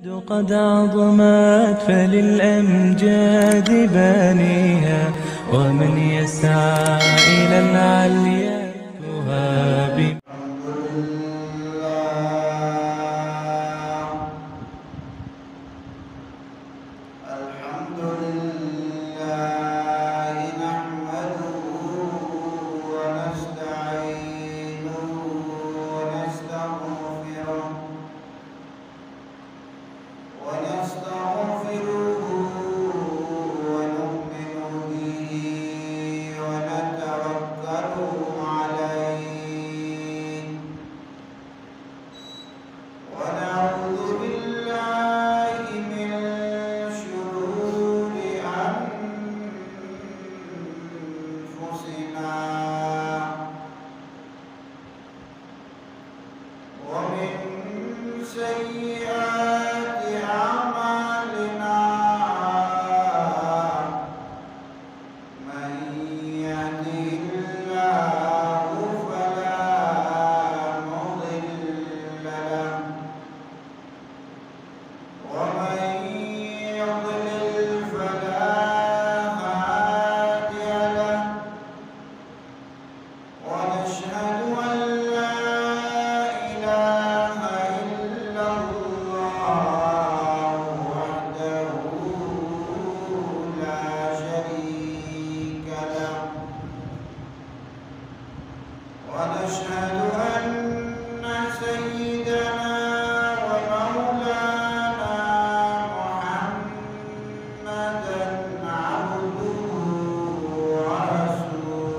قد عظمت فللأمجاد بانيها، ومن يسعى إلى العليا يهاب. الحمد لله. الحمد لله نحمده ونستعينه ونستغفره، ونستغفره ونؤمن به ونتوكل عليه، ونعوذ بالله من شرور أنفسنا ومن سيئات أعمالنا. من يهده الله فلا مضل له، ومن يضلل فلا هادي له، ونشهد أن لا إله إلا الله وحده لا شريك له، ونشهد أن سيدنا ومولانا محمدا عبده ورسوله.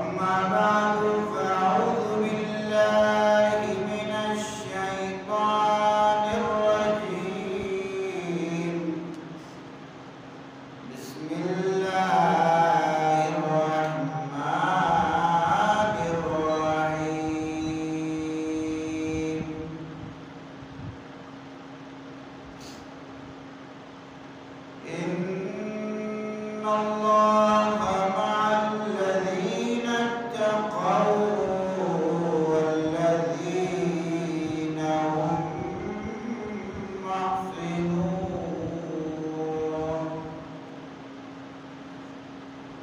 أما بعد، فأعوذ بالله من الشيطان الرجيم. بسم الله الرحمن الرحيم. إن الله مع الذين اتقوا والذين هم محسنون.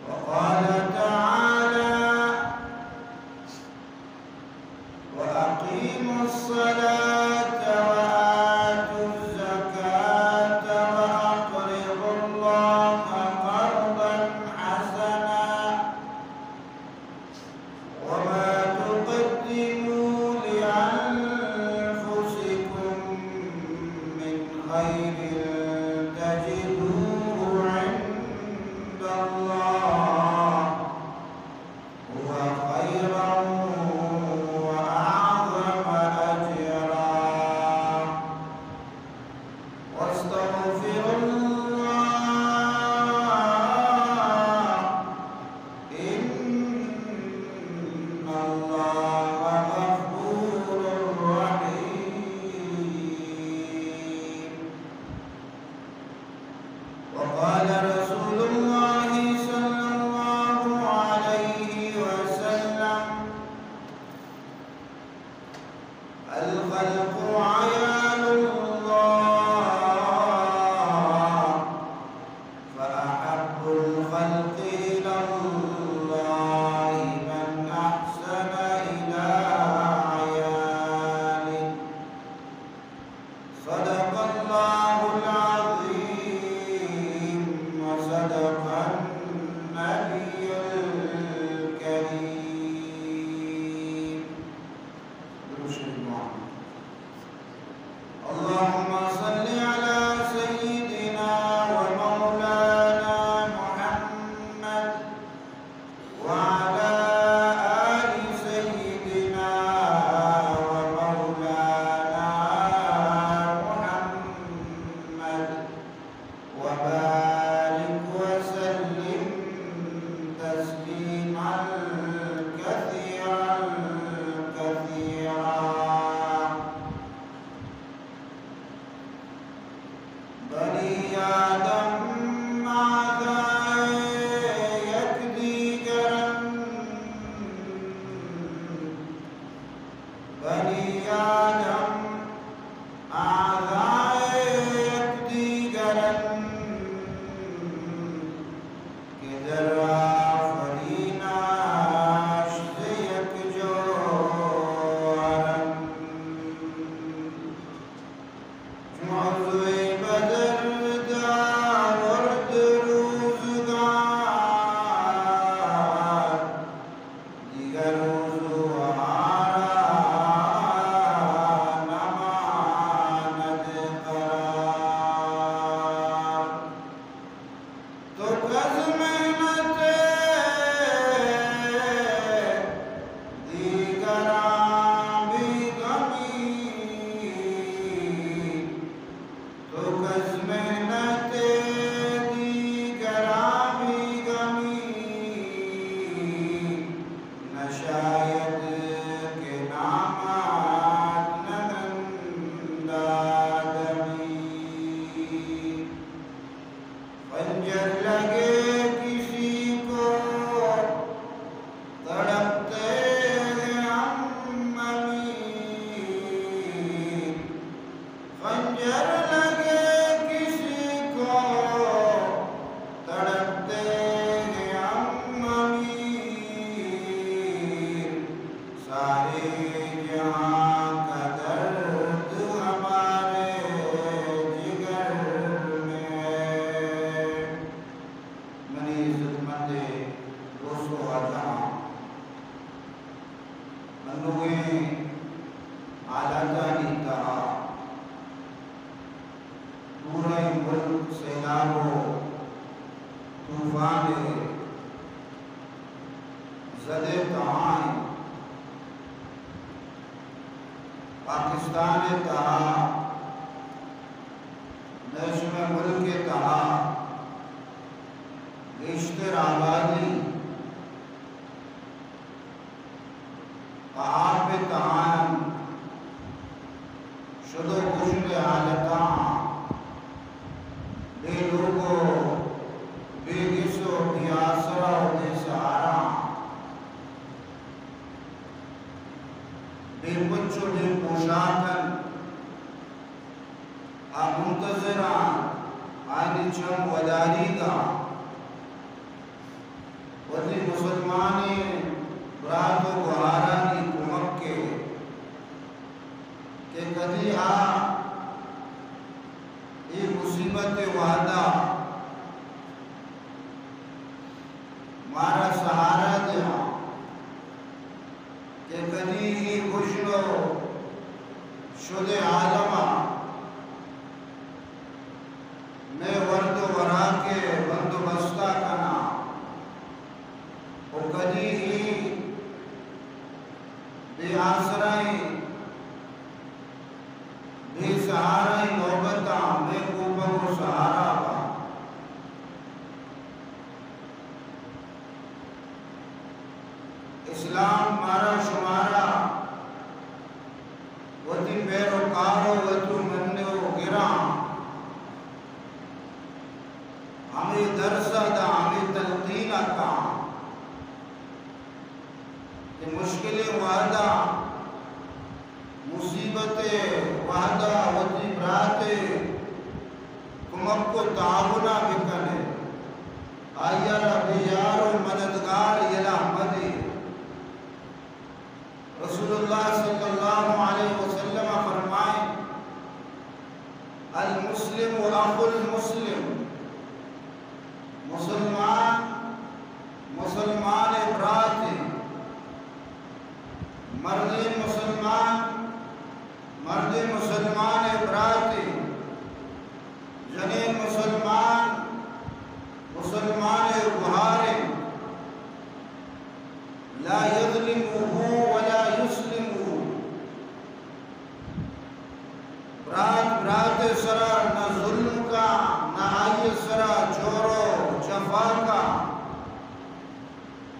وقال تعالى: وأقيموا الصلاة وآتوا الزكاة وأقرضوا الله قرضا حسنا وما تقدموا لأنفسكم من خير تجدوه عند الله هو خيرا وأعظم أجرا. واستغفروا الله، إن الله غفور رحيم. وقال رسول الله صلى الله عليه وسلم: الخلق عيال الله، فأحب الخلق إلى الله من أحسن إلى عياله. صدق الله العظيم وصدق النبي الكريم. درود شریف بوان. اللهم صل على سيدنا ومولانا محمد وعلى آل سيدنا ومولانا محمد وبارك وسلم تسليما كثيرا كثيرا. حالتانی تہا پورئیں ملک سیلاب و طوفان ءِ زد ءِ تہا انت۔ پاکستان ءِ تہا، مئے شمئے ملک ءِ تہا گیشتر آبادی پہ آپ ءِ تہا انت، شد و گژن ءِ حالتاں، بے لوگ و بے گس و بے آسرا و بے سہارا، بے پچ و بے پوشاک انت۔ آ منتظر انت، آیانی چم وداریگ ءَ وتی مسلمانیں برات و گہارانی کمک ءَ کہ کدی آ اے مصیبت ءِ وہدا مارا سہارا دیاں کہ کدی اے گژن و شد ءِ عالم ءَ مئے ورد و وراک ءِ بندوبست ءَ کناں و کدی اے بے آسرائیں، بے سہارائیں نوبتاں مئے کوپگ و سہارا باں۔ اسلام مارا شمارا وتی پیروکار و وتی منّ و گراں ہمے درس ءَ داں، ہمے تلقین ءَ کاں کہ مشکلیں وہداں، مصیبت ءِ وہدا وتی برات ءِ کمک و تعاون ءَ بکن ئے، آئی ءَ را بے یار و مددگار یلہ مدے۔ رسول اللہ صلی اللہ علیہ وسلم فرمائیں، المسلم اخو المسلم، مسلمان مسلمان ءِ برات انت۔ مردین مسلمان، مردین مسلمان ءِ برات انت۔ جنین مسلمان، مسلمان ءِ گہار انت۔ لا یظلمہ ولا یسلمہ۔ برات برات ءِ سرا نہ ظلم کاں، نہ آئی ءِ سرا جور و جفا کاں۔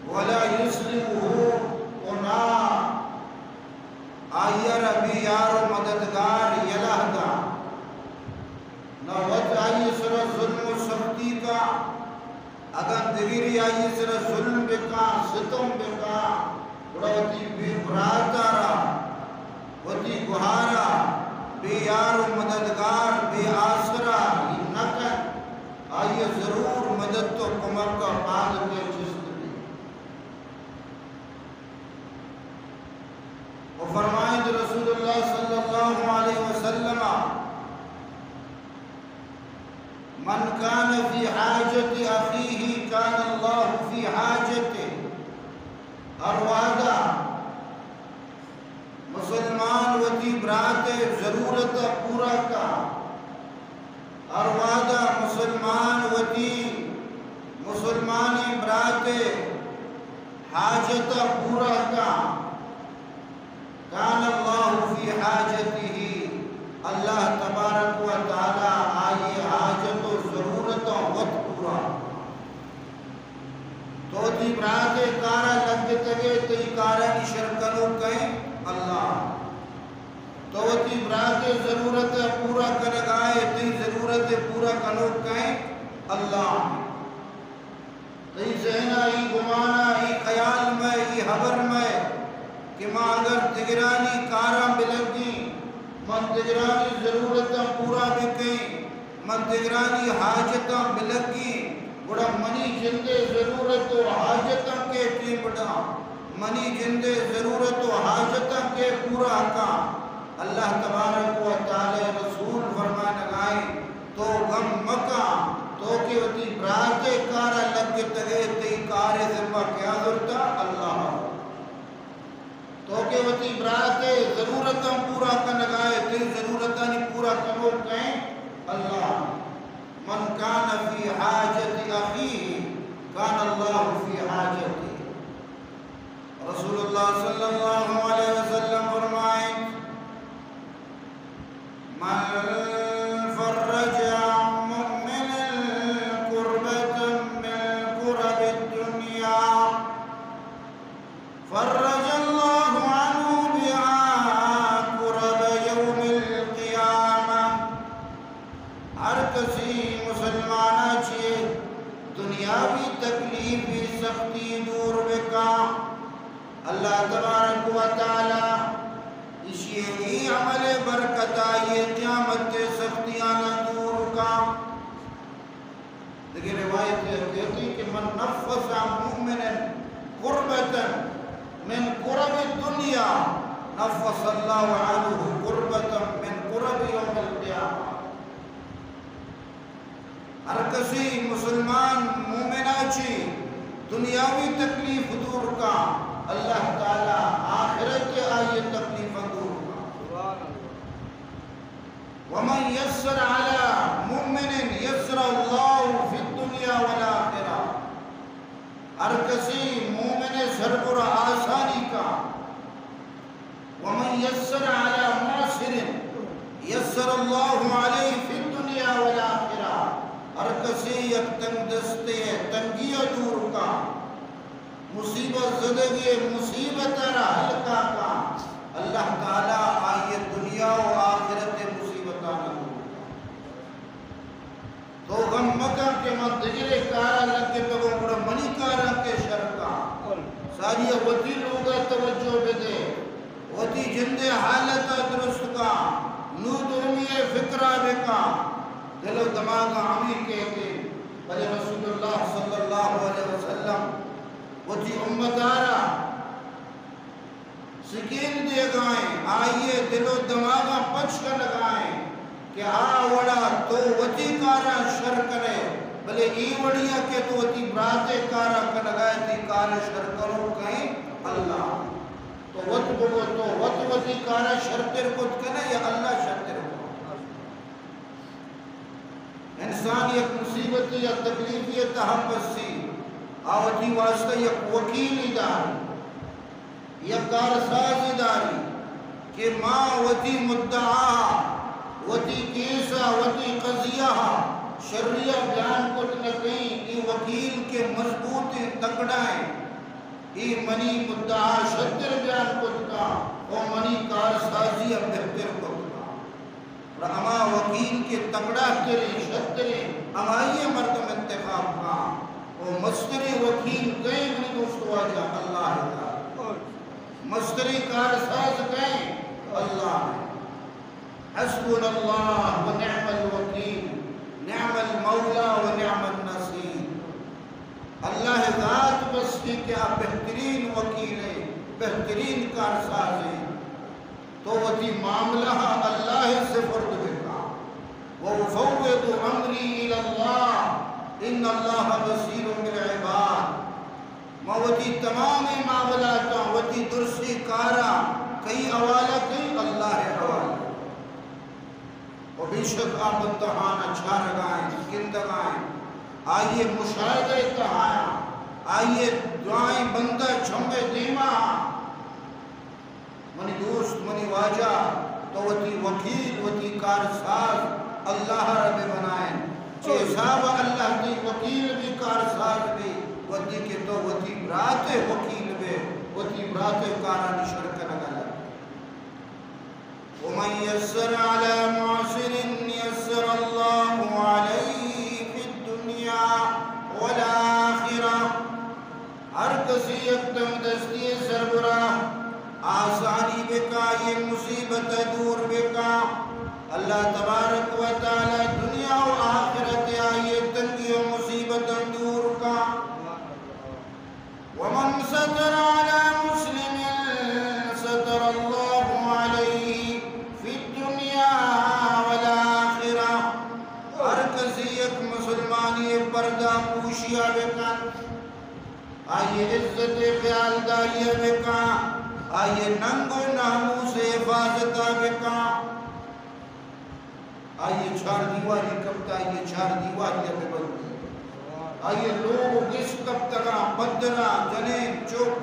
ولا یسلمہ، و نہ آئی ءَ را بے یار و مددگار یلہ داں۔ نہ وت آئی ءِ سرا ظلم و سختی کاں، اگاں دگرے آئی ءِ سرا ظلم بکاں، ستم بکاں، گڑا وتی بے برات ءَ را، وتی گہار ءَ بے یار و مددگار، بے آسرا نہ کنت، آئی ءَ ضرور مدد و کمک ءَ پاد ءَ چست بیت۔ و فرمائیت رسول اللہ صلی اللہ علیہ وسلم، من کان فی حاجت اخیہ کان اللہ فی حاجتہ۔ ہر وہدا مسلمان وتی برات ءِ ضرورت ءَ پورا کا، ہر وہدا مسلمان وتی مسلمانیں برات ءِ حاجت ءَ پورا کا، کان اللہ فی حاجتہ، اللہ تبارک و تعالی آئی ءِ حاجت و ضرورتاں وت پورا۔ تو وتی برات ءِ کار ءَ لگتگ ئے، تئی کارانی شر کنوک کئے؟ اللہ۔ تو وتی برات ءِ ضرورت ءَ پورا کنگ ءَ ئے، تئی ضرورت ءِ پورا کنوک کئے؟ اللہ۔ تئی ذہن ءَ اے گمان ءَ اے خیال مئے، اے ہبر مئے کہ ما اگر دگرانی کاراں بلگیں، من دگرانی ضرورتاں پورا بکیں، من دگرانی حاجتاں بلگیں، گڑا منی جند ءِ ضرورت و حاجتاں کئے ٹیمبڑاں، منی جند ءِ ضرورت و حاجتاں کئے پورا کاں؟ اللہ تبارک و تعالی ءِ رسول فرمائنگ ءَ ایں، تو غم مکاں، تو کہ وتی برات ءِ کار ءَ لگتگ ئے، تئی کار ءِ ذمہ کیا زرتا؟ اللہ۔ تو کہ وتی برات ءِ ضرورتاں پورا من فرج عن مؤمن كربة من كرب الدنيا فرج الله عنه بها كرب يوم القيامة۔ ہر کسی مسلمان ءَ چہ دنیاوی تکلیف سختی دور بکا، اللہ تبارک و تعالی ایشی ءِ اے عمل ءِ برکت ءَ آئی ءِ قیامت ءِ سختیاں دور کا۔ دگہ روایت ءَ کہتی کہ من نفس عن مؤمن كربة من كرب الدنيا نفس الله عنه كربة من كرب يوم القيامة۔ ہر کسی مسلمان مومن ءَ چہ دنیاوی تکلیف دور کا، اللہ تعالی آخرت ءَ آئی ءِ تکلیفاں دور کا۔ ومن يسر على مؤمن يسر الله في الدنيا والآخرة۔ ہر کسی مومن ءِ سربرا آسانی کا۔ ومن يسر على معسر يسر الله عليه في الدنيا والآخرة۔ ہر کسی یک تنگ دستے ءِ تنگی ءَ دور کا، مصیبت زدگے مصیبت ءَ را ہلکا کا، اللہ تعالی آئی ءِ دنیا و آخرت ءِ مصیبتاں دور کا۔ تو غم مکن کہ من دگرے کارا لگتگوں، گڑا منی کاراں کے شر کا۔ ساری وتی لوگا توجہ بدے، وتی جندے حالتا درست کا، نو دومی فکرا بکا۔ دل و دماغا ہمیں کہتے، بلے رسول اللہ صلی اللہ علیہ وسلم وتی امتارا سکین دیگائیں، آئی ءِ دل و دماغاں پچ کنگائیں کہ آ وڑا تو وتی کاراں شر کنے، بلے اے وڑیا کہ تو وتی برات ءِ کاراں کنگائے، تئی کار ءِ شر کنوک کئیں؟ اللہ۔ تو وت بگو، تو وت وتی کاراں شرتر کت کنے یا اللہ شرتر کت؟ انسان یک مصیبتے یا تکلیفے ءِ تہا پسی، آ وتی واسطہ یک وکیلے داری، یک کارسازے داری کہ ما وتی مدعا، وتی کیسا، وتی قضیہ شریا بیان کت نہ کئیں۔ اے وکیل کہ مضبوطیں، تکڑائیں، اے منی مدعا شرتر بیان کت کا و منی کارسازیا بہتر کت کا۔ گڑا ہما وکیل کہ تگڑا تریں، شرتریں، ہمائی ءَ مردم انتخاب کاں۔ و مستریں وکیل کئے منی دوست واجہ؟ اللہ تعالی۔ مستریں کارساز کئے؟ اللہ۔ حسبنا اللہ و نعم الوکیل، نعم المولا و نعم النصیر۔ اللہ ذات بس کہ آ بہترین وکیل ہے، بہترین کارساز ہے۔ تو وتی معاملہ اللہ ءِ سپرد بکا۔ وأفوض أمري إلى الله إن الله بصير بالعباد۔ ما وتی تمامیں معاملاتاں، وتی درسیں کاراں کئی حوالہ کئی؟ اللہ ءِ حوالہ۔ و بے شک آ بندہانا چارگائیں، گندگائیں، آئی ءِ مشاہدہ ءِ تہا، آئی ءِ دعائیں بندہ چمے دیما۔ منی دوست، منی واجہ، تو وتی وکیل، وتی کارساز اللہ ءَ را بہ بنائین۔ چہ حساب ءَ اللہ تئی وکیل بی، کارساز بی، وھدے کہ تو وتی برات ءِ وکیل بے، وتی برات ءِ کارانی شر کنگ ءَ لگ۔ ومن يسر على معسر يسر الله عليه في الدنيا والآخرة۔ ہر کسی یک تنگ دستی ءِ سربرا آسانی بکا، آئی ءِ مصیبت ءَ دور بکا، اللہ تبارک و تعالی دنیا و آخرت ءَ آئی ءِ تنگی و مصیبتاں دور کا۔ ومن ستر على مسلم ستر الله عليه في الدنيا والآخرة۔ ہر کسی یک مسلمانی پردہ پوشیا بکن، آئی عزت خیالداری بکا، آئی ننگ و ناموس حفاظت بکا۔ آئی چار دیواری کپتا، آئی چار دیواری ببندی۔ آئی لوگ و گس کپتگا، پدرا، جنین، چک،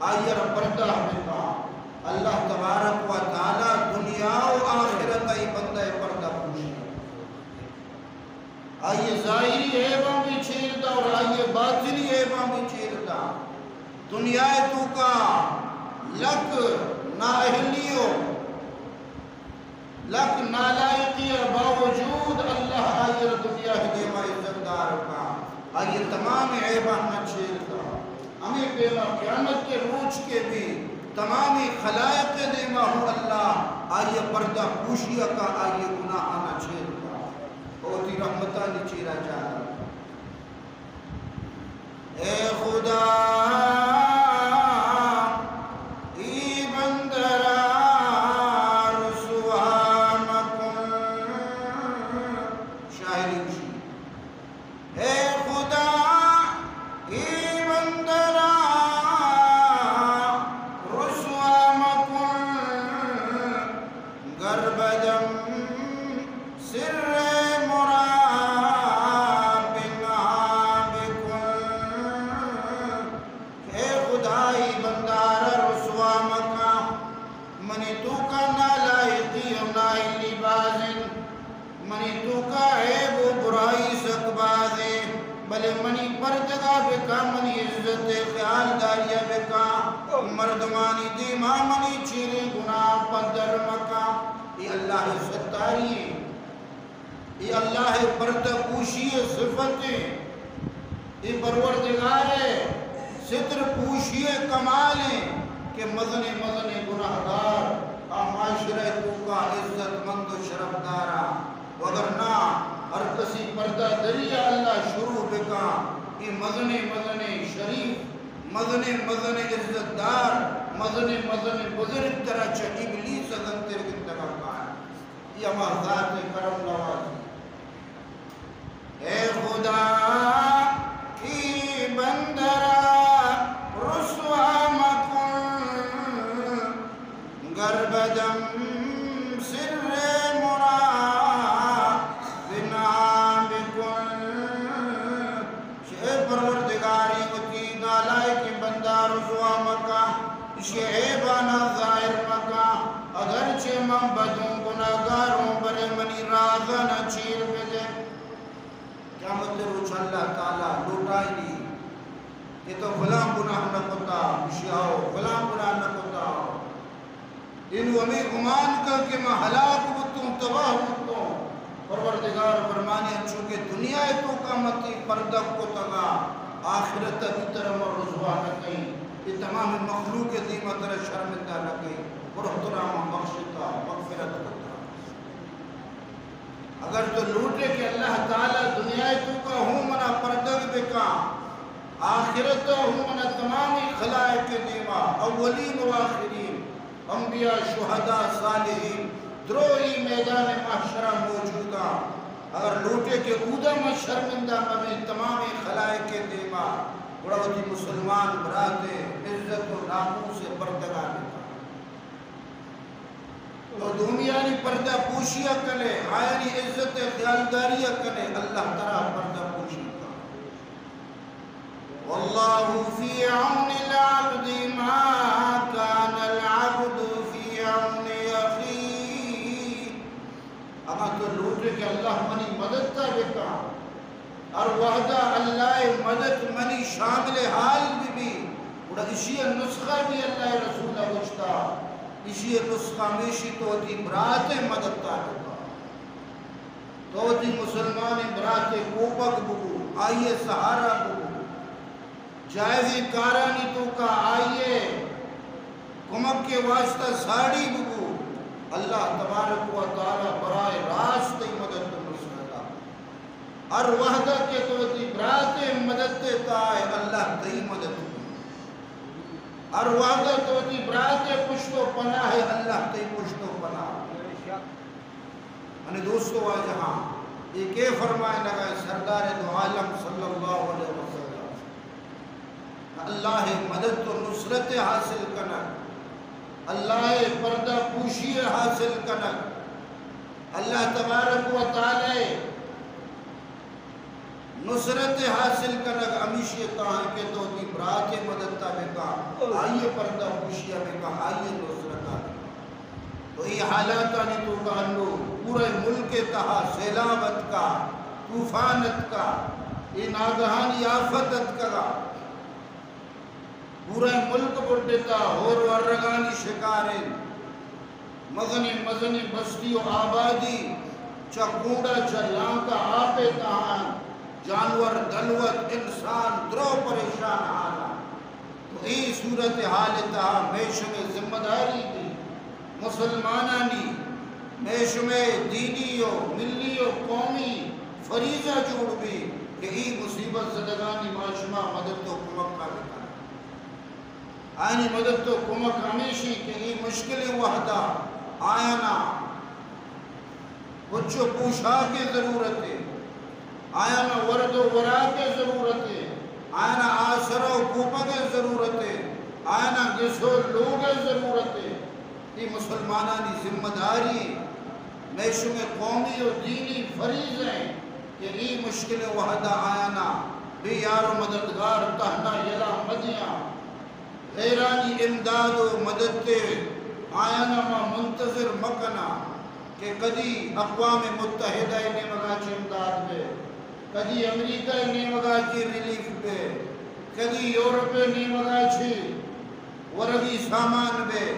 آئی را پردہ بکا۔ اللہ تبارک و تعالی دنیا و آخرت ءَ اے بندہ ءِ عیباں بھی چیر دا اور آئی باطنی عیباں بھی چیر دا۔ دنیا توکا لک نااہلی و لک نالائقی باوجود اللہ آئی را دنیا دیما عزت دار کا، آئی تمام عیباں نہ چیر دا۔ ہمیں پیما قیامت کے روچ کے بھی تمام خلائق دیما ہوں اللہ آئی پردہ پوشی کا، آئی گناہ نہ چیر دا۔ وتی رحمتانی چیرا جاہ۔ اے خدا، ای بندہ را رسوا مکن۔ شاعری گوشی، اے خدا، ای بندہ را رسوا مکن، گر بدم سر مرا پنہاں بکن۔ اے خدا، ای بندہ را رسوا مکن، منی توکا نالائقی و نااہلی باز انت۔ منی توکا عیب و برائی سک بازیں، بلے منی پردگا بکا، منی عزت خیالداریا بکا، مردمانی دیما منی چیریں گناہ پدر مکا۔ اے اللہ ستاری، اے اللہ پردہ پوشی صفت، اے پروردگار ستر پوشی کمال کہ مزنیں مزنیں گناہگار آ معاشرہ توکا عزت مند و شرفدارا۔ وگرنہ ہر کسی پردہ دری ء اللہ شروع بکاں، اے مزنیں مزنیں شریف، مزنیں مزنیں عزت دار، مزنیں مزنیں بزرگ ترا چہ ابلیس ء گنتر گندگا کار۔ اے ہما ذات کرم نوازی۔ اے خدا، اے بندہ را رسوا مکن، گر بدم سر مرا بنا بکن۔ اے پروردگاری، وتی نالائکیں بندہ رسوا مکن، اشی عیبانا ظاہر مکن، اگرچہ من بدوں گناہگاروں، بلے منی رازانا چیر بدے۔ قیامت روچ اللہ تعالی لوٹائینی کہ تو فلاں گناہ نہ کتا، اشی آؤ، فلاں گناہ نہ کتا۔ انو ہمے گمان کن کہ من ہلاک بوتوں، تباہ بوتوں۔ پروردگار فرمانی، انچو کہ دنیا ء توکا من تئی پردہ کتگا، آخرت ء بھی ترا من رسوا نہ کئیں۔ اے تمام مخلوق ء دیما ترا شرمندہ نہ کئیں۔ گڑا ترا من بخشتا، مغفرت کتا۔ اگر تو لوٹے کہ اللہ تعالی دنیا ء توکا ہوں منا پردگ بکاں، آخرت ء ہوں منا تمامی خلائق ء دیما، اولین و آخرین، انبیاء، شہداء، صالحین، درو ای میدان محشر ء موجوداں۔ اگر لوٹے کہ اودا من شرمندہ مبیں تمامی خلائق ء دیما، گڑا وتی مسلمان برات ء عزت و ناموس ء پردگا بکاں۔ تو دومیانی پردہ پوشی ء کنے، آیانی عزت ء خیالداری ء کنے، اللہ ترا پردہ پوشی کا۔ واللہ فی عون العبد ما کان العبد فی عون اخیہ۔ اگاں تو لوٹے کہ اللہ منی مدد تا بکا، ہر وہدا اللہ ء مدد منی شامل حال بہ بی، گڑا اشی ء نسخہ بھی اللہ ء رسول ء گوشتا، اشی ء نسخہ ہمیشی تو وتی برات ء مدد تا بکا، تو وتی مسلمان برات ء کوپگ ببو، آئی ء سہارا ببو۔ جائزیں کارانی توکا آئی ء کمک ء واسطہ ساڑی ببو، اللہ تبارک و تعالی براہ راست تئی مدد و نصرت ء۔ ہر وہد ء کہ تو وتی برات ء مدد ء تہا ئے، اللہ تئی مدد کنت۔ ہر وہد ء تو وتی برات ء پشت و پناہ ئے، اللہ تئی پشت و پناہ۔ منی دوست و واجہاں، اے کئے فرمائینگ ء؟ سردار دو عالم صلی اللہ علیہ وسلم۔ اللہ ء مدد و نصرت ء حاصل کنگ، اللہ ء پردہ پوشی ء حاصل کنگ، اللہ تبارک و تعالی ء نصرت ء حاصل کنگ ہمیشی ء تہا کہ تو وتی برات ء مدد ء بکا، آئی ء پردہ پوشی ء بکا، آئی ء نصرت ء بکا۔ تو اے حالاتانی توکا انو پورے ملک ء تہا سیلاب اتکا، طوفان اتکا، اے ناگہانی آفت اتکگا، پورا ملک بڈتا، ہور ورگانی شکار انت۔ مزنیں مزنیں بستی و آبادی چہ کونڈا چہ لانکا آپے تہا انت، جانور دلوت، انسان درو پریشان حالا۔ تو اے صورتحال تہا مئے شمئے ذمہ داری بی، مسلمانانی، مئے شمئے دینی و ملی و قومی فریضہ جوڑ بی کہ اے مصیبت زدگانی ما شما مدد و کمک کا بکن۔ آیانی مدد و کمک ہمیشی کہ اے مشکلیں وہدا آیانا پچ و پوشاک ءِ ضرورت ہے، آیانا ورد و وراک ءِ ضرورت ہے، آیانا آسرا و کوپگ ءِ ضرورت ہے، آیانا گس و لوگ ءِ ضرورت ہے۔ اے مسلمانانی ذمہ داری ہے، مئے شمئے قومی و دینی فریضہ ہے کہ اے مشکل وہدا آیانا بے یار و مددگار تہنا یلا مدیاں۔ غیرانی امداد و مدد ءِ آیانا ما منتظر مکناں کہ کدی اقوام متحدہ ءِ نیمگا چہ امداد بے، کدی امریکہ ءِ نیمگا چہ ریلیف بے، کدی یورپ ءِ نیمگا چہ ورگی سامان بے،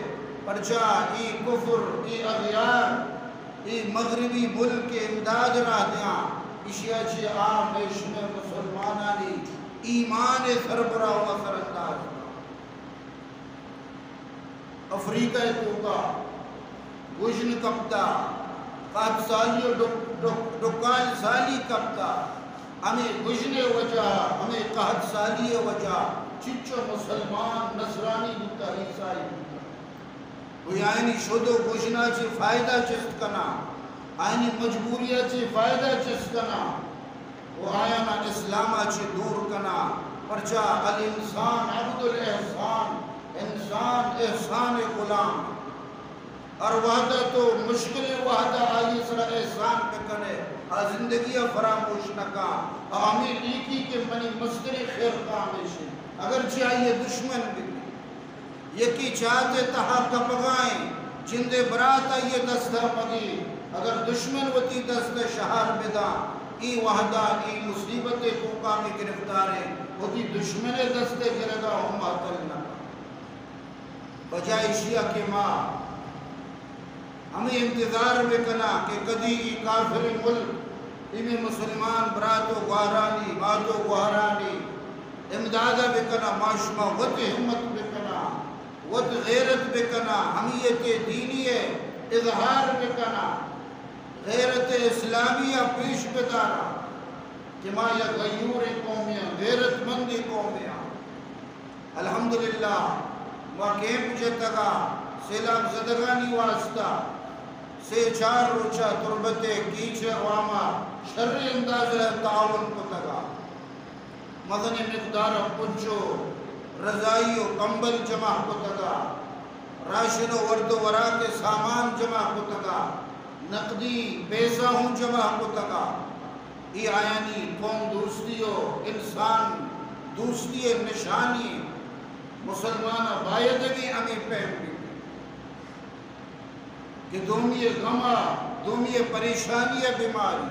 پرچا اے کفر، اے اغیار، اے مغربی ملک امداد راہ دیاں، اشیا چہ آ مئے شمئے مسلمانانی ایمان سربراہ و اثر انداز۔ افریقہ ءِ توکا گژن کپتا، قحط سالی و ڈک-، ڈک-، ڈکال سالی کپتا۔ ہمے گژن ءِ وجہ، ہمے قحط سالی ءِ وجہ چنچو مسلمان نصرانی بوتا، عیسائی بوتا۔ و آیانی شد و گژنا چہ فائدہ چست کناں، آیانی مجبوریا چہ فائدہ چست کناں۔ و آیانا اسلاما چہ دور کناں، پرچا الانسان عبد الاحسان، انسان احسان ءِ غلام۔ ہر وہدا تو مشکلیں وہدا آئی سرا احسان بکنے، آ زندگیا فراموش نکاں، آ ہمے لیکی کہ منی مستریں خیر خواہ ہمیش انت، اگرچہ آئی دشمن بی۔ یکے چات ءِ تہا کپگائیں، جندے برات آئی ءِ دست ءَ مگی، اگر دشمن وتی دست ءَ شہار بداں، اے وہدا اے مصیبت ءِ توکا کہ گرفتاریں، وتی دشمن ءِ دست ءَ گرگا ہم مہتل نہ کن۔ بجائے اشیا کہ ما ہمے انتظار بکناں کہ کدی اے کافر ملک اے مئے مسلمان برات و گوہرانی، مات و گوہرانی امدادا بکناں، ما شما وت ہمت بکناں، وت غیرت بکناں، حمیت دینی ءِ اظہار بکناں، غیرت اسلامی ءَ پیش بداراں کہ ما یک غیور قومے آں، غیرت مند قومے آں۔ الحمدللہ، ما کیمپ جتگا سیلاب زدگانی واسطہ سے چار روچا تربت ءِ کیچ ءِ عواما شریں اندازہ ءَ تعاون کتگا۔ مزنیں مقدار ءَ پچ و رضائی و کمبل جمع کتگا۔ راشن و ورد و وراک ءِ سامان جمع کتگا، نقدی پیسہ ہوں جمع کتگا۔ اے آیانی قوم دوستی و انسان دوستی ءِ نشانی۔ مسلمان ءَ بایدگیں ہمے پہم بیت کہ دومی ءِ غم ءَ، دومی ءِ پریشانی ءَ بماری۔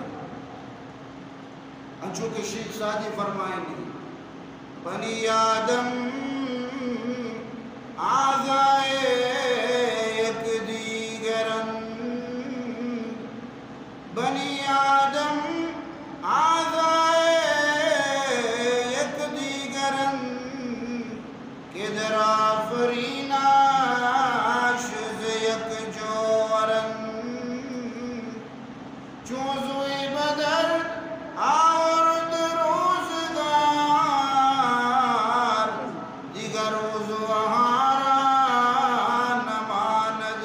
انچو کہ شیخ سعدی فرمائینی، بنی آدم اعضائے یک دیگر انت، بنی آدم اعضائے یک دیگر انت، کہ در آفرینش ز یک جوہر انت۔ چو عضوی بدر آورد روزگار، دیگر عضوہارا نماند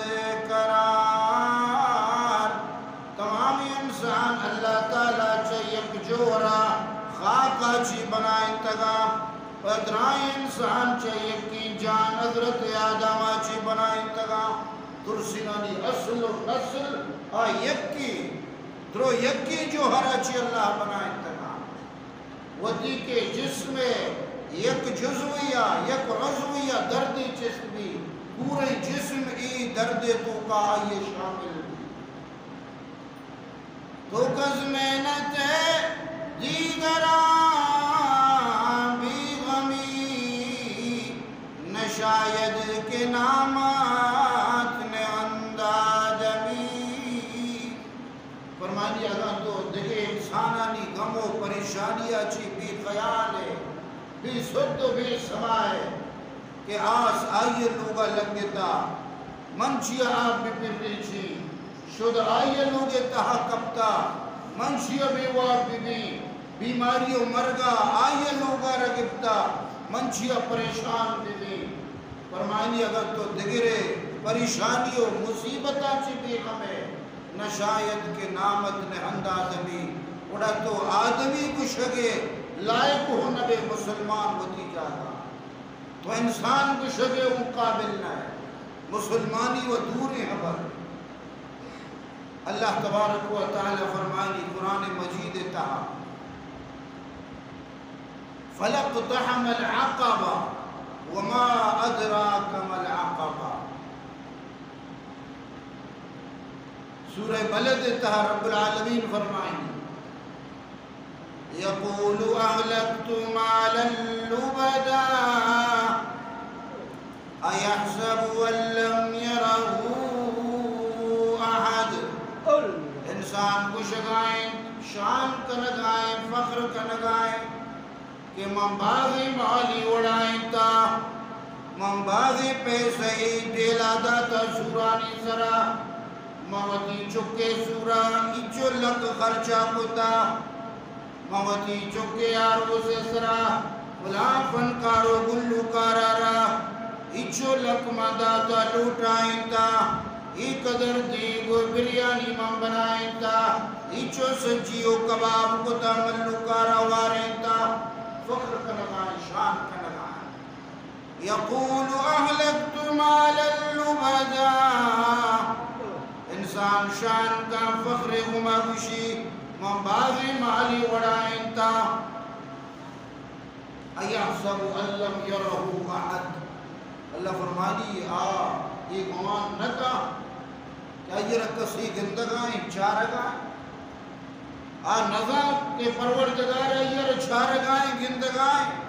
قرار۔ تمامی انسان اللہ تعالی چہ یک جوہرا خاکا چی بنائینتگا۔ پہ درائیں انسان چہ یکیں جان حضرت آدم ءَ چہ بنائینتگاں۔ درسینانی اصل و نسل آ یکیں، درو یکیں جوہر ءَ چہ اللہ بنائینتگاں۔ وتی کہ جسم ءِ یک جزوی ءَ، یک عضوی ءَ دردے چست بی، پوریں جسم اے درد ءِ توکا آئی ءَ شامل بی۔ تو کز محنت دیگراں و پریشانی ءَ چی بے خیال ئے، بے سد و بے سما ئے کہ آس آئی ءِ لوگ ءَ لگتا، من چیا آپ بہ پریچیں، شد آئی ءِ لوگ ءِ تہا کپتا، من چیا بے واب بہ بیں، بیماری و مرگ ءَ آئی ءِ لوگ ءَ را گپتا، من چیا پریشان بہ بیں۔ فرمائنی، اگر تو دگرے پریشانی و مصیبتاں چی بے غم ئے، نہ شاید کہ نامت نہند آدمی، گڑا تو آدمی گشگ ءِ لائق ہو نہ بے، مسلمان وتی جاگہ، تو انسان گشگ ءِ اوں قابل نہ ئے، مسلمانی و دوریں خبر۔ اللہ تبارک و تعالی فرمائنی قرآن مجید ءِ تہا، فلا اقتحم العقبة وما أدراك ما العقبة۔ سورہ بلد ءِ تہا رب العالمین فرمائنی، يقول أهلكت مالا لبدا أيحسب أن لم يره أحد۔ انسان گشگائیں، شان کنگائیں، فخر کنگائیں کہ من بازیں مالی وڑائینتا، من بازیں پیسہ ای ڈیلا داتا سورانی سرا، من وتی چکے سورا ایچو لک خرچہ کتا، من وتی چکے آروس ءِ سرا فلاں فنکار و گلوکارا را ایچو لک من داتا لوٹائینتا، ای قدر دیگ و بریانی من بنائینتا، ایچو سجی و کباب کتا ملوکارا وارینتا، فخر کنگائیں، شان کنگائیں۔ يقول أهلكت مالا لبدا۔ انسان شان کا فخر گما گشی، من بازیں مالی وڑائینتا۔ أيحسب أن لم يره أحد۔ اللہ فرمانی، آ اے گمان نہ کا کہ آئی را کسی گندگائیں، چارگائیں۔ آ نزانت کہ پروردگار آئی را چارگائیں، گندگائیں۔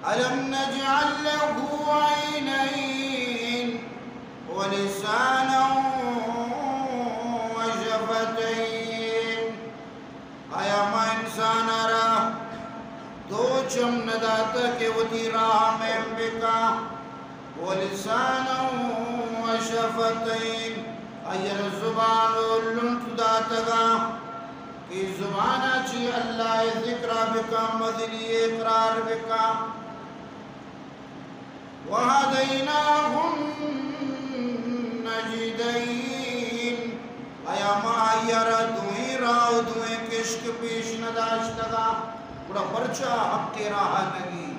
ألم نجعل له عينين ولسانا وشفتين۔ آیا ما انسان ءَ را دو چم نہ داتگ کہ وتی راہ ءَ میم بکاں؟ ولسانا وشفتین، آئی ءَ را زبان و لنٹ داتگاں کہ زبان ءَ چی اللہ ءِ ذکر ءَ بکاں، مزنی اقرار بکاں۔ وهديناه النجدين، آیا ما آئی ءَ را دوئیں راہ و دوئیں کشک پیش نہ داشتگاں؟ گڑا پرچا حق ءِ راہ ءَ نہ گی؟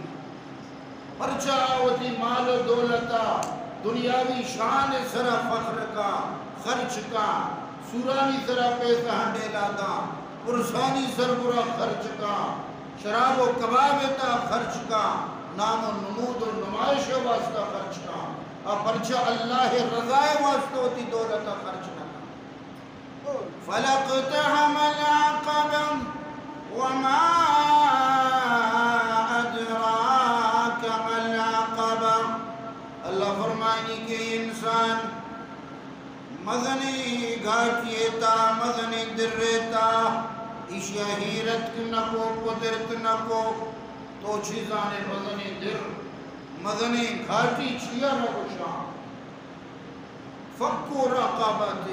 پرچا وتی مال و دولت ءَ دنیاوی شان ءِ سرا فخر کاں، خرچ کاں، سورانی سرا پیسہ ڈیلا داں، پرسانی سربرا خرچ کاں، شراب و کباب ءِ تہا خرچ کاں، نام و نمود و نمائش ءِ واسطہ خرچ کاں، آ پرچا اللہ ءِ رضا ءِ واسطہ وتی دولت ءَ خرچ نہ کاں؟ فلا اقتحم العقبة وما أدراك ما العقبة۔ اللہ فرمائنی کہ انسان مزنیں گھاٹی ءِ تہا، مزنیں در ءِ تہا، ایشی ءَ ہیرت نہ کو، قدرت نہ کو، تو چی زان ئے مزنیں در، مزنیں گھاٹی چیا را گوشاں؟ فک رقبة،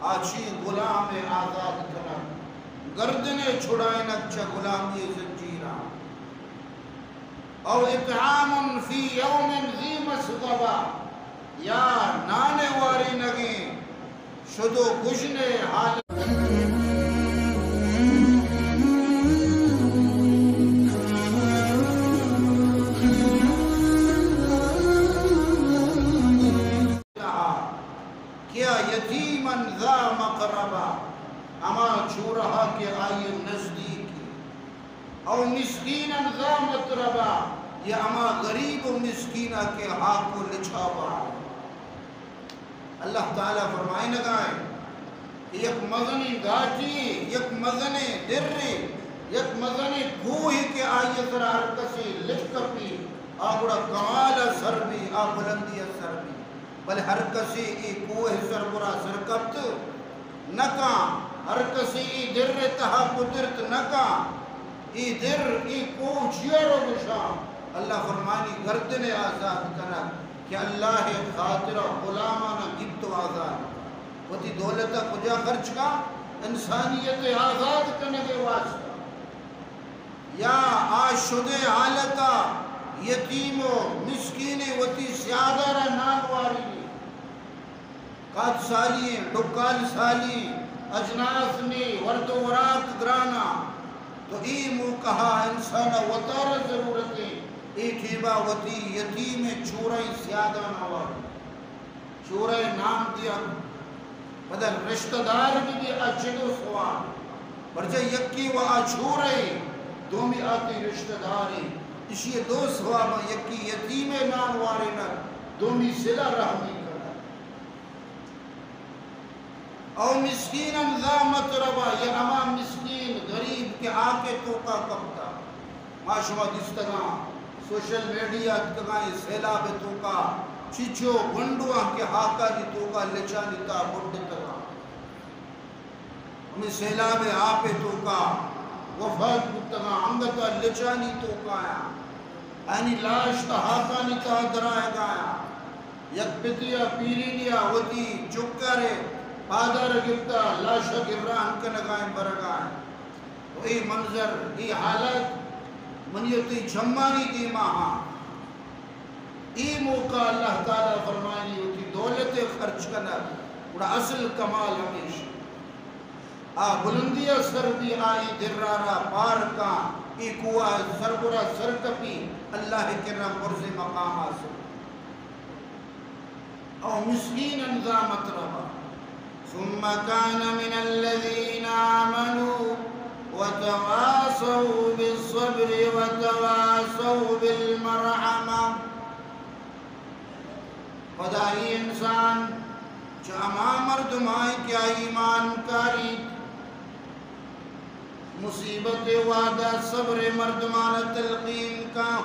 آ چی غلام ءِ آزاد کنگ، گردن ءِ چھڑائینگ چہ غلامی ءِ زنجیراں۔ او اطعام فی یوم ذی مسغبہ، یا نان ءِ وارینگیں شد و گژن ءِ حال۔ کیا یتیما ذا مقربہ، ہما چورہا کہ آئی نزدیک، او مسکینا ذا متربہ، یا ہما غریب و مسکینا کہ ہاک و لچھابا۔ اللہ تعالی فرمائنگا ایں کہ یک مزنیں گاٹی، یک مزنیں درے، یک مزنیں کوہے کہ آئی سرا ہر کسے لک کپی، آ گڑا کمال ء سر بی، آ بلندی ء سر بی۔ بلے ہر کسے اے کوہ سربرا سر کپت نہ کاں، ہر کسی ای در ء تہا پترت نہ کاں۔ ای در، ای کوہ چیا رو گشاں؟ اللہ فرمانی، گردن ء آزاد کنگ کہ اللہ ء خاطر ء غلاماناں گپت و آزاد کن۔ وتی دولت ء کجا خرچ کاں؟ انسانیت ء آزاد کنگ ء واسطہ۔ یا آ شدیں حالت ء یتیم و مسکین ء وتی سیادار ء نان واری، قات سالی، ڈکال سالی، اجناس نی، ورد و وراک گرانا، تو ای موقع ء انسان ء وتارا ضرورت ہے، ای ٹیبا وتی یتیم ء چورئیں سیادان آوار۔ چورہ ء نام دیگ، پدا رشتہ دار بہ بی، آ چدو سواب۔ پرچہ یکے و آ چورہ ء، دومی آ تئی رشتہ دارے۔ اشی ء دو سواباں، یکے یتیم ء نان وارینگ، دومی صلہ رحمی کنگ۔ او مسکینا ذا متربہ، یا ہما مسکین غریب کہ آ کہ توکا کپتا۔ ما شما دیستگاں، سوشل میڈیا اتکگاں، اے سیلاب ء توکا چچو گونڈواں کہ ہاکانی توکا لچانی تہا بڈتگاں۔ ہمے سیلاب ء آپ ء توکا وفات بوتگاں، انگت ء لچانی توکا آیاں۔ آیانی لاش تہ ہاکانی تہا درآیگا آیاں۔ یک پتی ء پیرینی ء وتی چکارے پادار گپتا، لاش ء گران کنگا ایں، برگا ایں۔ و اے منظر، اے حالت منی و تئی چمانی دیما ہاں۔ اے موقع اللہ تعالی فرمائنی وتی دولت ء خرچ کنگ، گڑا اصل کمال ہمیش۔ آ بلندی ء سر بی، آ اے درارا پار کاں، اے کوہ ء سربرا سر کپی، اللہ ء کرا برز مقام حاصل۔ او مسکینا ذا متربہ۔ ثم كان من الذين آمنوا وتواصوا بالصبر وتواصوا بالمرحمة۔ پدا اے انسان چہ ہما مردماں کہ آ ایمان کاریت، مصیبت ء وہدا صبر ء مردمان ء تلقین کاں،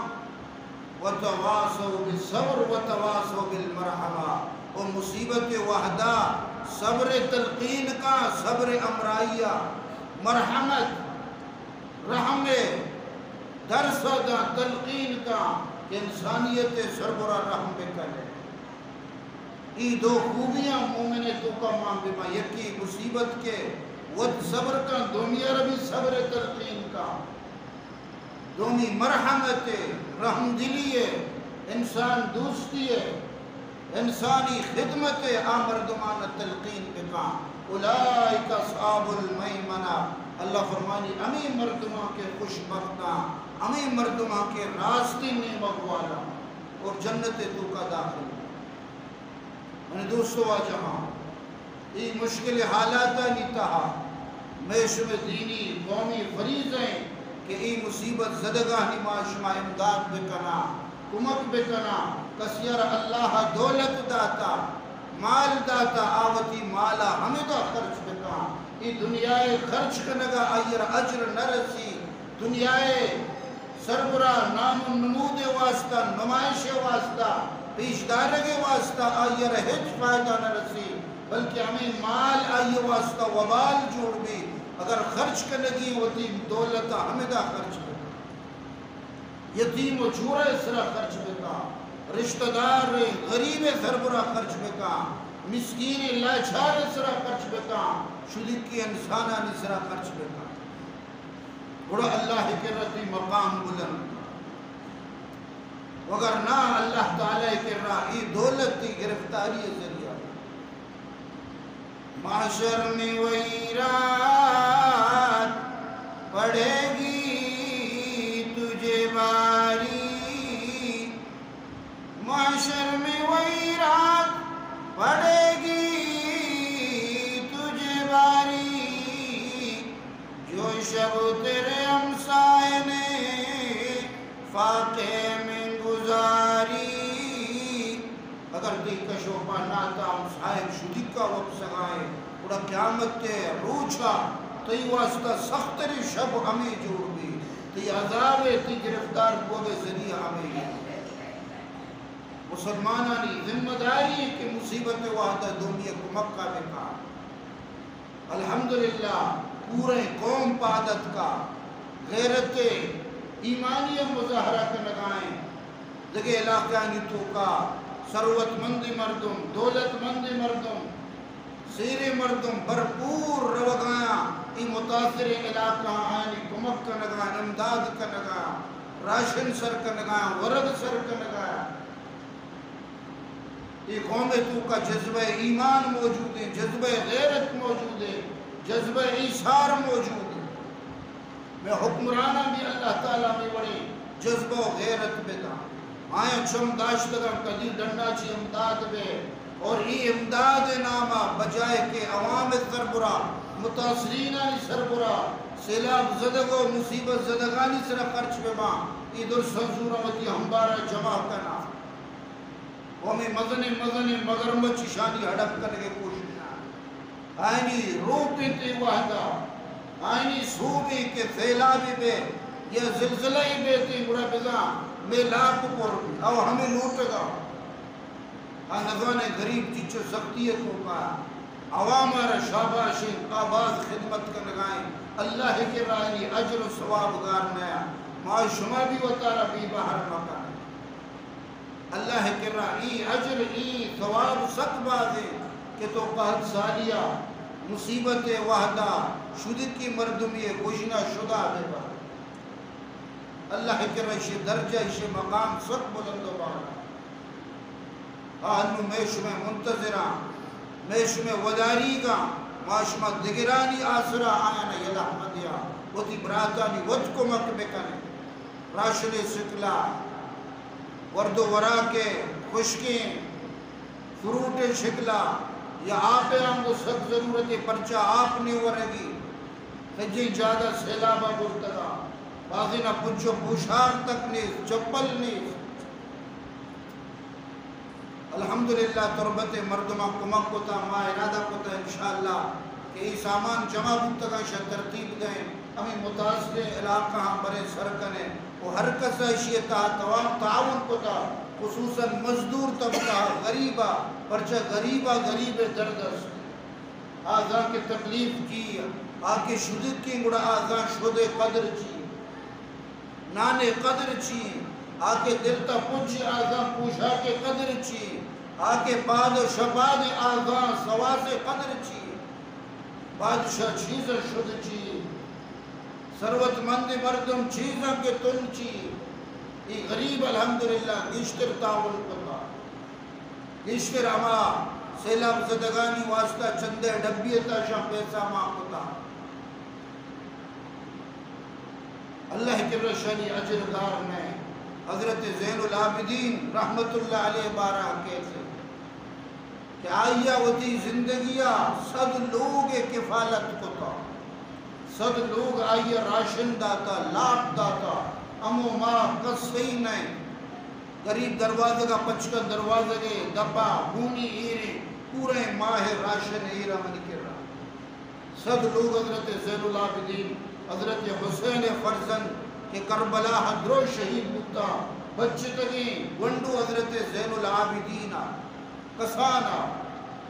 وتواصوا بالصبر وتواصوا بالمرحمة، و مصیبت ء وہدا صبر ء تلقین کاں، صبر ء ہمراہی ء مرحمت، رحم ء درس ء داں، تلقین کاں کہ انسانیت ء سربرا رحم بکنے۔ اے دو خوبیاں مومن ء توکا مان بہ باں، یکے مصیبت کہ وت صبر کن، دومی ء را بھی صبر ء تلقین کن، دومی مرحمت ء، رحمدلی ء، انسان دوستی ء، انسانی خدمت ء آ مردمان ء تلقین بکن۔ اولئک اصحاب المیمنہ، اللہ فرمانی، ہمے مردمان کہ خوش بختاں، ہمے مردمان کہ راستیں نیمگ والاں اور جنت ء توکا داخل۔ منی دوست و واجہاں، اے مشکل حالاتانی تہا مئے شمئے دینی قومی فریضہ ایں کہ اے مصیبت زدگانی ما شما امداد بکناں، کمک بکناں۔ کسے ء را اللہ ء دولت داتا، مال داتا، آ وتی مال ء ہمدا خرچ بکاں۔ اے دنیا ء خرچ کنگ ء آئی ء را اجر نہ رسی۔ دنیا ء سربرا نام و نمود ء واسطہ، نمائش ء واسطہ، پیش دارگ ء واسطہ آئی ء را ہچ فائدہ نہ رسی، بلکہ ہمے مال آئی ء واسطہ وبال جوڑ بی۔ اگر خرچ کنگی وتی دولت ء ہمدا خرچ بکن، یتیم و چورہ ء سرا خرچ بکن، رشتہ دار غریب ء سربرا خرچ بکن، مسکین لاچار ء سرا خرچ بکن، شدیکی انسانانی سرا خرچ بکن۔ گڑا اللہ ء کرا تئی مقام بلند، وگرنہ اللہ تعالی ء کرا اے دولت تئی گرفتاری ء ذریعہ۔ محشر میں وہی رات پڑے گی تجھے باری، محشر میں وہی رات پڑے گی تجھے باری، جو شب تیرے ہمسائے نے فاقے میں گزاری۔ اگر تئی کش و پہ ناتا ہمسائے شدیکا وپسگائے، گڑا قیامت ء روچا تئی واسطہ سختریں شب ہمے جوڑ بی، تئی عذاب ء تئی گرفتار بوگ ء ذریعہ ہمے۔ مسلمانانی ذمہ داری کہ مصیبت ء وہدا دومی ء کمک ء بکا۔ الحمدللہ، پوریں قوم پاد اتکا، غیرت ایمانی ءِ مظاہرہ کنگائیں۔ دگہ علاقہانی توکا ثروت مند مردم، دولت مند مردم، سیریں مردم بھرپور روگایاں، ای متاثریں علاقہ آنی کمک کنگا، امداد کنگا، راشن سر کنگا، ورگ سر کنگا۔ اے قوم ءِ توکا جذبہ ایمان موجود ہے، جذبہ غیرت موجود ہے، جذبہ ایثار موجود ہے۔ میں حکمراناں بھی اللہ تعالیٰ میں وڑے جذبہ و غیرت بدا۔ آیاں چم داشتگاں کدی ڈنا چی امداد بے، اور ای امداد ناما بجائے کہ عوام سربرا، متاثرینانی سربرا، سیلاب زدگ و مصیبت زدگانی سرا خرچ بباں، ای درساں زوراں وتی ہمبارا جمع کنا۔ و ہمے مزنیں مزنیں مگرمچ اشانی ہڑپ کنگ ءِ کوشش ءَ۔ آیانی روپ انت اے وہد ءَ، آیانی سوب انت کہ سیلابے بے یا زلزلہ ئے بے تیں گڑا بزاں مئے لاپ پر بی۔ او ہمے لوٹگ ءَ۔ آ نزانیں غریب چچو سختی ءِ توکا۔ عوام ءَ را شاباش انت، آ باز خدمت کنگا انت۔ اللہ ءِ کرا آیانی اجر و ثواب گار نیا۔ ما شما بھی وتارا بے بہر مکن۔ اللہ ءِ کرا اے اجر، اے ثواب سک بازیں کہ تو قحط سالیا، مصیبت ءِ وہدا، شدکی مردمی گژنا شدا بہ بر۔ اللہ ءِ کرا ایشی درجہ، ایشی مقام سک بلند و بالا۔ آ انو مئے شمئے منتظراں، مئے شمئے وداریگاں، ما شما دگرانی آسرا آیانا یلہ مدیا، وتی براتانی وت کمک بکنیں۔ راشن ءِ شکلا، ورد و وراک ءِ، خشکیں فروٹ ءِ شکلا، یا آپ ءِ ہم گوں سک ضرورت ءِ، پرچا آپ نے ورگی، سجیں جاگہ سیلابا برتگا، بازینا پچ و پوشاک تک نیست، چپل نیست۔ الحمدللہ، تربت ءِ مردماں کمک کتا، ما ارادہ کتا انشاءاللہ کہ اے سامان جمع بوتگاں، شہ ترتیب دئیں، ہمے متاثریں علاقہاں بریں سر کنیں و ہر کس ءَ ایشی ءِ تہا توان تعاون کتا، خصوصاً مزدور طبقہ، غریبا، پرچہ غریبا غریب ءِ درد است۔ آ زاں کہ تکلیف چی، آ کہ شدکیں گڑا آ زاں شد ءِ قدر چی۔ نان ءِ قدر چی؟ آ کہ دلتا پچ، آ زاں پوشاک ءِ قدر چی؟ آ کہ پاد و شپاد، آ زاں سواس ءِ قدر چی؟ بادشاہ چیزاں شد چی؟ ثروت مند مردم چیزاں کہ تن چی؟ اے غریب الحمدللہ گیشتر تعاون کتا۔ گیشتر ہما سیلاب زدگانی واسطہ چندے ڈبی تا شاں پیسہ مان کتا۔ اللہ ءِ کرا شانی اجر گار نہ۔ حضرت زین العابدین رحمت اللہ علیہ بارہ کہتے کہ آئی ءَ وتی زندگی ءَ صد لوگ ءِ کفالت کتا، صد لوگ آئی ءَ راشن داتا، لاپ داتا، ہمو ماہ کس سہی نہ۔ غریب دروازگ ءَ پچ کن، دروازگ ءِ دپا گونی ایریں، پوریں ماہ ءِ راشن ایرا منی کرا۔ صد لوگ حضرت زین العابدین، حضرت حسین ءِ فرزند کہ کربلا ءَ درو شہید بوتا، بچتگیں گونڈو حضرت زین العابدین ءَ، کسان ءَ،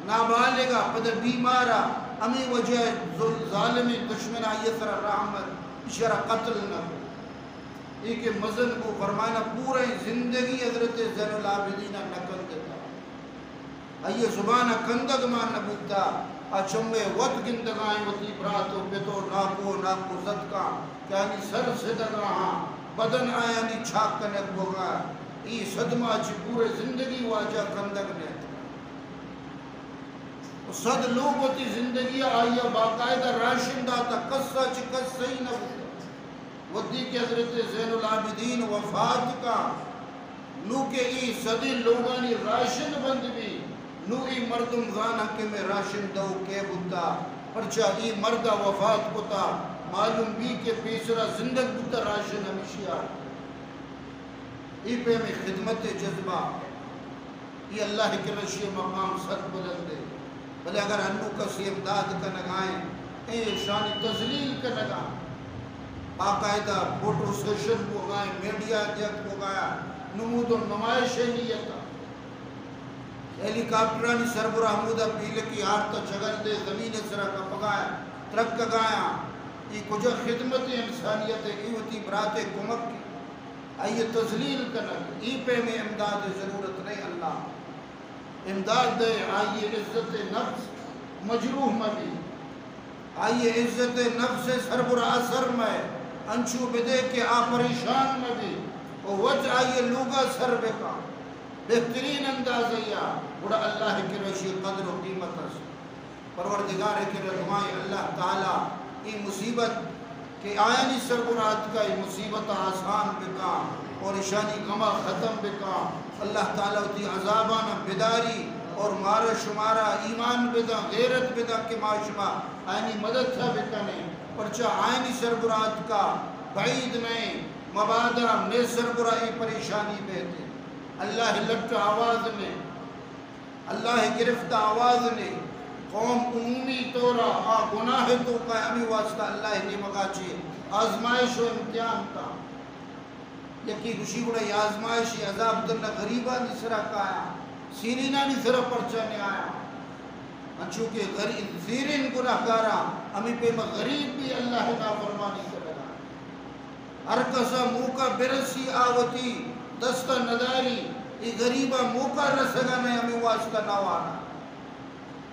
نابالغ ءَ، پد بیمار ءَ، ہمے وجہ ءَ ظل-، ظالمیں دشمن آئی ءِ سرا رحم ات، ایشرا قتل نہ کت۔ اے کہ مزن بو، فرمانا پوریں زندگی حضرت زین العابدین ءَ نہ کندتا۔ آئی ءِ زبان ءَ کندگ مان نہ بوتا۔ آ چمے وت گندگائیں وتی برات و پت و ناکو و ناکو زتکاں کہ آنی سر سدگا ہاں، بدن آیانی چاک کنگ بوگا۔ اے صدمہ چہ پورے زندگی واجہ کندگ نیت۔ و صد لوگ وتی زندگی ءَ آئی ءَ باقاعدہ راشن داتا، کس ءَ چہ کس سہی نہ بوتا۔ وھدے کہ حضرت زین العابدین وفات کا، نوں کہ اے صدیں لوگانی راشن بند بی، نوں اے مردم زاناں کہ مئے راشن دئوک کئے بوتا، پرچا اے مرد ءَ وفات کتا، معلوم بی کہ پیسرا زندگ بوتا راشن ہمیشی ءَ۔ اے پیمیں خدمت ءِ جذبہ۔ اے اللہ ءِ کرا ایشی ءِ مقام سک بلند اِنت، بلے اگر انوں کسے امداد کنگ ءَ اِنت، اے ایشانی تذلیل کنگ ءَ، باقاعدہ فوٹو سیشن بوگ ءَ اِنت، میڈیا ءَ دیگ بوگ ءَ اِنت، نمود ءُ نمائش ءِ نیت ءَ۔ ہیلی کاپٹرانی سربرا ہمودا پیلکی آرتا چگل دے زمین سرا کپگایا، ترکگایا۔ ای کجا خدمت انسانیت، ای وتی برات کمک کی، آئی تذلیل کنگ، ای پیمیں امداد ضرورت نہیں۔ اللہ امداد دے، آئی عزت نفس مجروح مبی۔ آئی عزت نفس سربرا اثر مئے انچو بدے کہ آ پریشان مبی و وت آئی لوگا سر بکا۔ بہترین اندازہ یا گڑا اللہ کرا اشی قدر و قیمت است۔ پروردگار کرا دعائیں اللہ تعالی ای مصیبت کہ آیانی سربرا اتکا، ای مصیبت آسان بکا اور اشانی غم ختم بکا۔ اللہ تعالی وتی عذابانا بداری اور مارا شمارا ایمان بدا، غیرت بدا کہ ما شما آیانی مدد تھا بکنیں، پرچا آیانی سربرا اتکا، بعید نہیں، مبادا مئے سربرا ای پریشانی بیتے۔ اللہ لٹ آواز میں اللہ گرفت آواز نے، قوم عمومی طورا آ گناہ توکا، ہمیں واسطہ اللہ نیمگا چے آزمائش و امتحان تا۔ یکی گوشی گڑا ای آزمائش، ای عذاب ترنا غریبانی سرا کایا، سیرینانی سرا پرچا نے آیا؟ انچو کہ غریب، سیرین گناہگارا، ہمیں پیما غریب بھی اللہ نافرمانی کنگا۔ ہر کسا موقع برسی آ وتی دستا نداری، ای غریبا موقع رسگا نہ، ہمیں واسطہ نہ وانا۔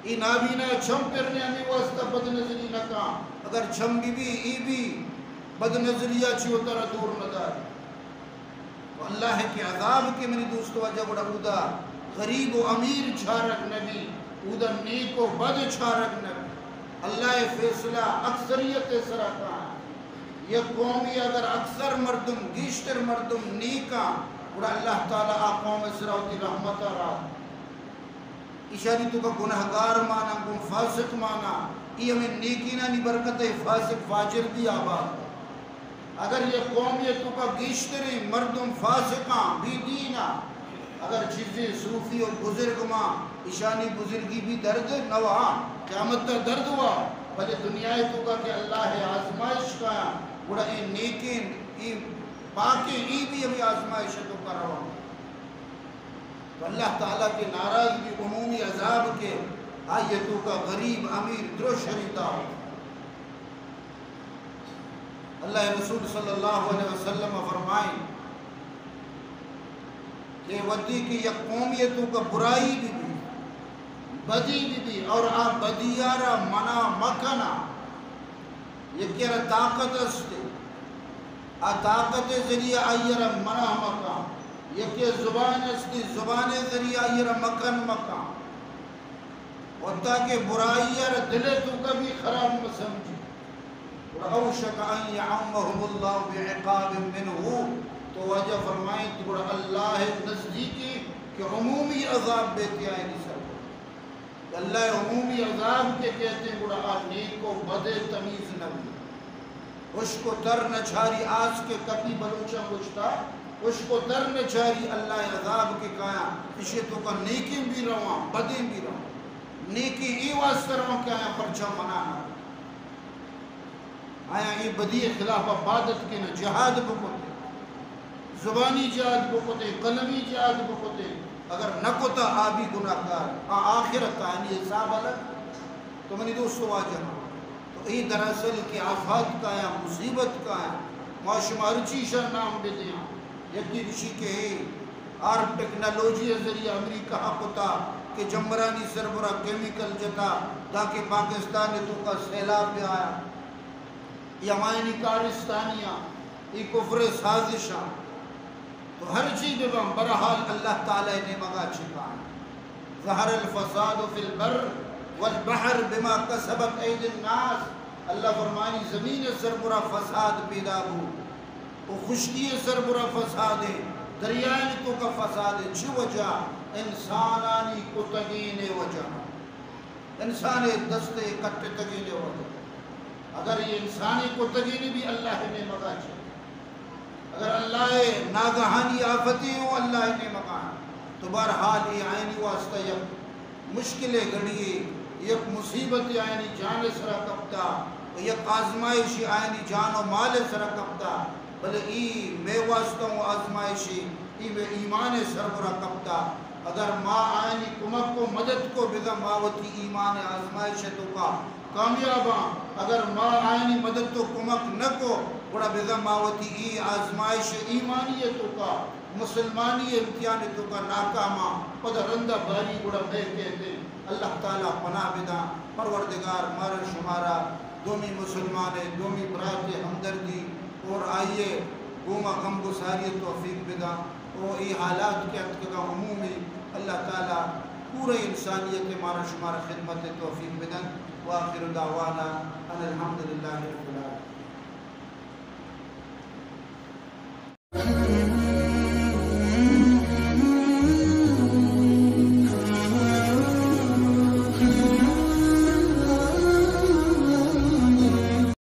ای نابینا چم پر نے، ہمیں واسطہ بد نظری نہ کان۔ اگر چم بی بی، ای بھی بد نظریا چی وترا دور نداری۔ تو اللہ کے عذاب کے منی دوست واجہ گڑا اودا غریب و امیر چارگ نبی، اودا نیک و بد چارگ نبی۔ اللہ فیصلہ اکثریت سرا کان۔ یک قومی اگر اکثر مردم، گیشتر مردم نیکاں، گڑا اللہ تعالی آ قوم سرا وتی رحمت را ایشانی توکا گناہگار مانا، گوں فاسق مانا، ای ہمیں نیکینانی برکت ہے، فاسق فاجر بھی آباد۔ اگر یک قومی توکا گیشتریں مردم فاسقاں، بے دینا، اگر چیزیں صوفی اور بزرگ ماں، ایشانی بزرگی بھی درد نوا، قیامت تا درد وا، بلے دنیا توکا کہ اللہ آزمائش کایا، گڑا ای نیکیں، ای پاکیں، ای بھی ہمیں آزمائش توکا روا۔ تو اللہ تعالی کے ناراض بھی، عمومی عذاب کے، آئی توکا غریب، امیر، درو شریدا۔ اللہ رسول صلی اللہ علیہ وسلم فرمائیں کہ ودی کہ یک قومی توکا برائی بھی بھی، بدی بھی بھی، اور آ بدیارا منع مکنا، یکے را طاقت استے، آ طاقت ذریعہ آئی را منع مکن۔ یکے زبان استی، زبان ذریعہ آئی را مکن مکن۔ حتیٰ کہ برائی را دل توکا بھی خراب مسمجھی۔ اور اوشک ان یعمهم اللہ بعقاب منہ، تو واجہ فرمائیں تو گڑا اللہ نزدیکی کہ عمومی عذاب بیتی آئینی سر۔ اللہ عمومی عذاب کے کہتے ہیں، گڑا آ نیک و بد تمیز نہ بھی۔ خشک و تر نچاری آس کے کپی بلوچاں گوشتا، خشک و تر نچاری اللہ عذاب کے کایا، اشی توکا نیکیں بھی رواں، بدیں بھی رواں۔ نیکیں ای واسطہ رواں کہ آیا پرچا منع نہ۔ آیا اے بدی خلاف عبادت کے نہ جہاد بکتے، زبانی جہاد بکتے، قلمی جہاد بکتے، اگر نہ کتا آ بھی گناہگار، آ آخرت آنی حساب الگ۔ تو منی دوست واجہ، تو اے دراصل کہ آفات کایا، مصیبت کایا، ما شما ہر چیزا نام بدیاں۔ یکی گوشی کہ اے آرم ٹیکنالوجی ذریعہ امریکہ کتا کہ جمبرانی سربرا کیمیکل جتا تاکہ پاکستان توکا سیلاب بہ آیا۔ اے ہمایانی کارستانیاں، اے کفر سازشاں۔ تو ہر چی بباں، بہرحال اللہ تعالی نیمگا چکاں۔ ظہر الفساد فی البر والبحر بما کسبت ایدی الناس۔ اللہ فرمانی زمین سربرا فساد پیدا بو۔ و خشکی سربرا فساد ہے، دریائے توکا فساد ہے۔ چی وجہ؟ انسانانی کتگین وجہ۔ انسان دست کٹتگین وجہ۔ اگر یہ انسانی کتگین بھی اللہ نیمگا چے، اگر اللہ ناگہانی آفتی ہو اللہ نیمگا، تو بہرحال یہ آئینی واسطہ یک مشکل گھڑی، یک مصیبت آئینی جان سرا کپتا، یک آزمائش آئینی جان و مال سرا کپتا، بلے ای مے واسطہ ہوں آزمائشی، ای مے ایمان سربرا کپتا۔ اگر ما آیانی کمک و مدد کو، بزاں ما وتی ایمان آزمائش توکا کامیاباں۔ اگر ما آیانی مدد و کمک نہ کو، گڑا بزاں ما وتی ای آزمائش ایمانی توکا، مسلمانی امتحان توکا ناکاماں۔ پدا رندا باری گڑا مئے کہتے۔ اللہ تعالی پناہ بداں۔ پروردگار مارا شمارا دومی مسلمان ء، دومی برات ء ہمدردی اور آئی ء گوما غم گساری ء توفیق بداں۔ او اے حالات کہ اتکگاں عمومی، اللہ تعالی پورے انسانیت ء مارا شمارا خدمت ء توفیق بدنت۔ وآخر دعوانا ان الحمدللہ رب العالمین۔